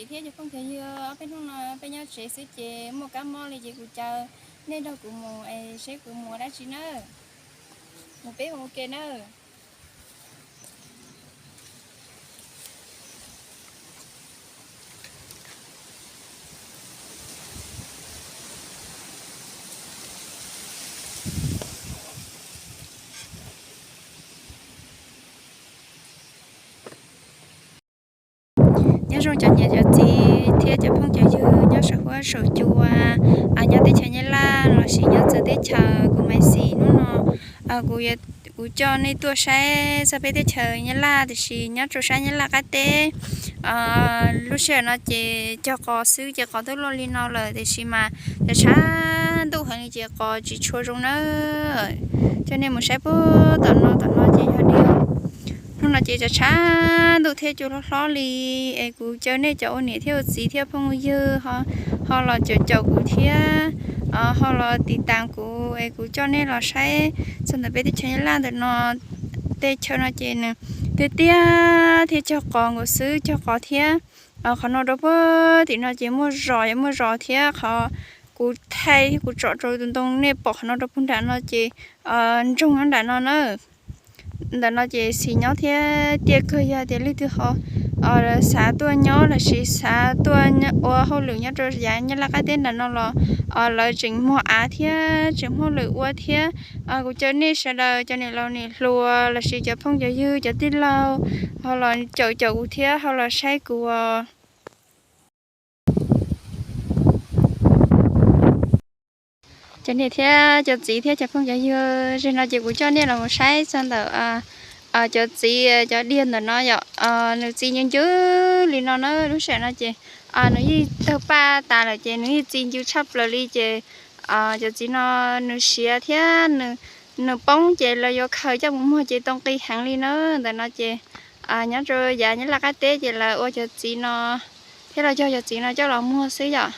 Thiab cov phooj cov ywg, ob peb hnub no peb nyob tsev xwb ces muaj kab mob li ces kuv caw nej nrog kuv mus es seb kuv mus ua dab tsi nawb. Mus peb mus ua ke nawb. Nyob zoo cov niam cov txiv thiab cov phooj cov ywg nyob saum huab saum cua, nyob teb chaws Nyab Laj lossis nyob txawv teb chaws. Kuv Maiv Xis hnub no kuv, kuv coj nej tuaj saib txog peb teb chaws Nyab Laj tiam sis nyob rau sab Nyab Laj qab teb. Lub sij hawm no ces cog qos xwb ces qos twb luaj li no lawm tiam sis mas tshav tshav ntuj heev li ces qos tsis tshua zoo nawb. Coj nej mus saib puag tom no, tom no ces yog dib. Hnub no ces tshav tshav ntuj thiab cua hlob hlob li es kuv caw nej cov ua niam thiab ua txiv thiab phooj ywg ho los caum caum kuv thiab ho los tiv tas kuv es kuv coj nej los saib txog ntawm peb teb chaws Nyab Laj ntawm no. Tej chaw no ces nws tiaj tiaj thiab cog qos nkaus xwb, cog qos thiab. Qhov no rau puag tim no ces muaj zos, yog muaj zos thiab qhov kuv thaij kuv tsom rau tus ntoo nej pom qhov no rau puag nram no ces nroog nyob nram no na. Ntawm no ces xis nyob thiab tiaj kawg, yog tias leej twg ho xav tuaj nyob lossis xav tuaj ua hauj lwm nyob rau yav Nyab Laj qab teb nram no los lawv tseem muag av thiab tseem muaj hauj lwm ua thiab. Kuv caw nej sawv daws cov niam laus niam hluas lossis cov phooj cov ywg cov tij laug ho los caum caum kuv thiab ho los saib kuv. Cov niam thiab cov txiv thiab cov phooj cov ywg, zaum no ces kuv coj nej los mus saib txog ntawm cov txiv cov diag ntawm no yom. Nws txi ncw ncw li no na, lub sij hawm no ces nws yeej tawg paj tas lawm ces nws yeej txi ncw tshaj plaws li ces cov txiv no nws siav thiab nws poob ces lawv yuav khaws coj mus muag ces too qi heev li na. Ntawm no ces nyob rau yav Nyab Laj qab teb ces lawv ua cov txiv no thiab los cog cov txiv no coj los muag xwb yom.